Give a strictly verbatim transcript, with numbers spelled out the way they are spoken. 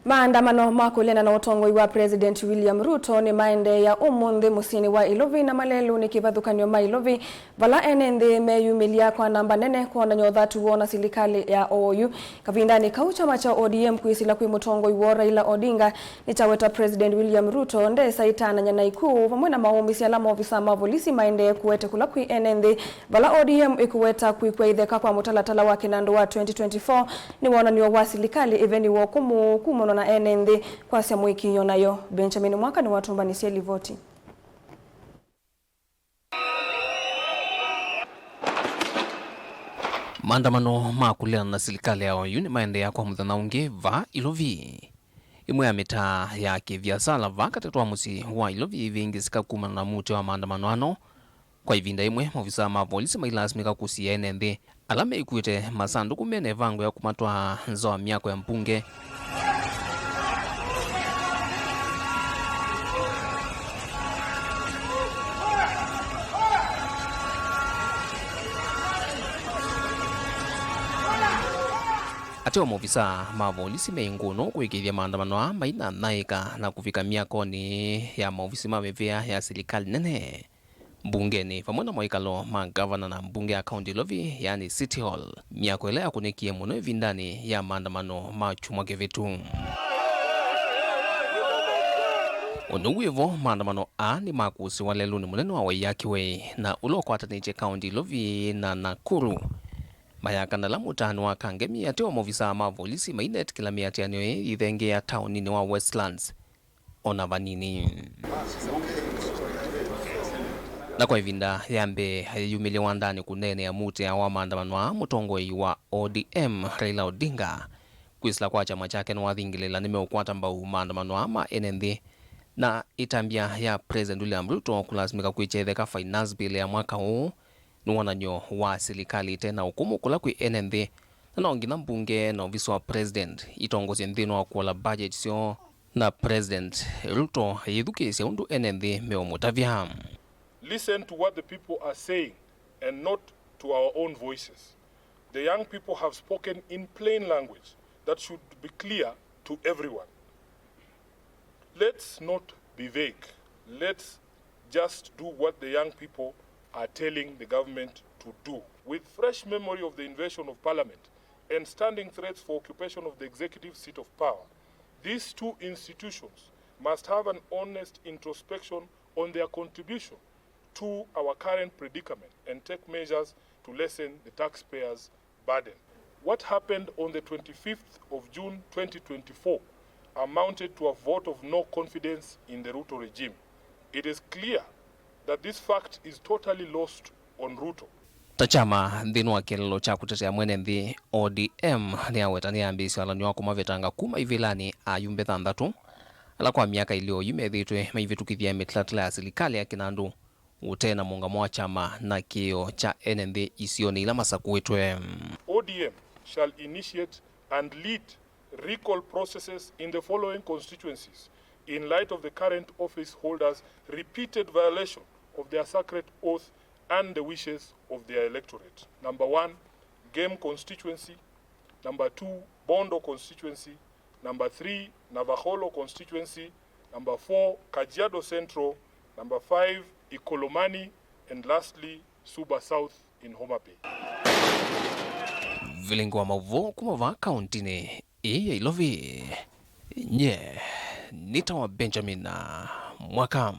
Maandamano ma kũleana na ũtongoi wa President William Ruto nĩmaendeea ũmũnthĩ mũsyĩnĩ wa Ilovi na malelũnĩ kĩvathũkany'o ma Ilovi, vala ene nthĩ meyumĩlya kwa namba nene kwonany'a ũthatu woo na silikalĩ ya oyu. Kavindanĩ kau, kyama kya O D M kwĩsĩla kwĩ mũtongoi woo Raila Odinga nĩkyaweta President William Ruto ndesa ĩtanany'a na ikuũ vamwe na maũmĩsye ala maovisa ma volisi maendee kũete kũla kwĩ ene nthĩ, vala O D M ĩkũweta kwĩkw'a itheka kwa mũtalatala wa kĩnandũ wa twenty twenty-four nĩ wonany'o wa silikalĩ ĩveni wa ũkũmũ kumanwa na ene nthĩ, kwasya mũĩkĩĩo nayo. Benjamin Mwaka nĩwatũmbanĩsye livoti. Maandamano ma kũleana na silikalĩ ya oyu nĩmaendeea kwa mũthenya ũngĩ vaa Ilovi. Ĩmwe ya mĩtaa ya kĩviasala vaa katatũ wa mũsyĩ wa Ilovi ivĩngĩsĩka kumana na mutĩ wa maandamano ano. Kwa ĩvinda ĩmwe, maovisaa ma volisi mailasimĩka kũsia ene nthĩ ala meĩkuĩte masandũkũ mena ĩvango ya kũmatwaa nza wa myako ya mbunge. Ateo maovisaa ma volisi me ngũno kũĩkĩĩthya maandamano aa mainanyaĩĩka na kũvika myakonĩ ya maovisi ma mĩvĩa ya silikalĩ nene, mbungenĩ, vamwe na maikalo ma ngavana na mbunge ya kaunti Ilovi, yaani City Hall, myako ĩla yakũnĩkie mũno ĩvindanĩ ya maandamano ma kyumwa kĩvĩtu. O na ũu wĩ vo, maandamano aa nĩmakũsĩwa lelũnĩ mũnene wa Waiyaki Way, na ũla ũkwatanĩtye kaunti Ilovi na Nakuru. Mayakana ala mũtaanĩ wa Kangemi, ateo maovisaa ma volisi mainetĩkĩla mĩatĩanĩo ĩĩ yĩthengeea taoninĩ wa Westlands o na vanini. Na kwa ĩvinda ya mbee ayĩyumĩlye wandanĩ kũneenea mutĩa wa maandamano aa, mũtongoi wa O D M Raila Odinga, kwĩsĩla kwa kyama kyake nĩwathingĩlĩĩla nĩmeũkwata mbau maandamano aa ma ene nthĩ, na ĩtambya ya President William Ruto kũlasimĩka kwĩkya ĩtheka finance bill ya mwaka ũũ nĩ wonany'o wa silikalĩ ĩte na ũkũmũ kũla kwĩ ene nthĩ, na no nginya mbunge na ovisi wa president itongosye nthĩnĩ wa kũola budget syoo, na President Ruto ayĩthukĩĩsya ũndũ ene nthĩ meũmũtavya. Listen to what the people are saying and not to our own voices. The young people have spoken in plain language that should be clear to everyone. Let's not be vague. Let's just do what the young people are telling the government to do. With fresh memory of the invasion of parliament and standing threats for occupation of the executive seat of power, these two institutions must have an honest introspection on their contribution to our current predicament and take measures to lessen the taxpayers' burden. What happened on the twenty-fifth of June twenty twenty-four amounted to a vote of no confidence in the Ruto regime. It is clear that this fact is totally lost on Ruto. Ta kyama nthĩnĩ wa kĩeleelo kya kũtetea mwene nthĩ, O D M nĩyaweta nĩyambĩĩsye walany'o wa kũmavetanga kuma ivĩlanĩ ayumbe thanthatũ ala kwa myaka ĩlĩ oyu methĩĩtwe maivĩtũkĩthya mĩtalatala ya silikalĩ ya kĩnandũ ũte na mũngamo wa kyama na kĩĩo kya ene nthĩ isionĩ ila masakũĩtwe. O D M shall initiate and lead recall processes in the following constituencies in light of the current office holders' repeated violation of their sacred oath and the wishes of their electorate. Number one, Gem constituency. Number two, Bondo constituency. Number three, Navakholo constituency. Number four, Kajiado Central. Number five, Ikolomani. And lastly, Suba South in Homa Bay. Vilingi wa maũvoo kuma vaa kauntinĩ ĩĩ ya Ilovi. Nye nĩtawa Benjamin Mwaka.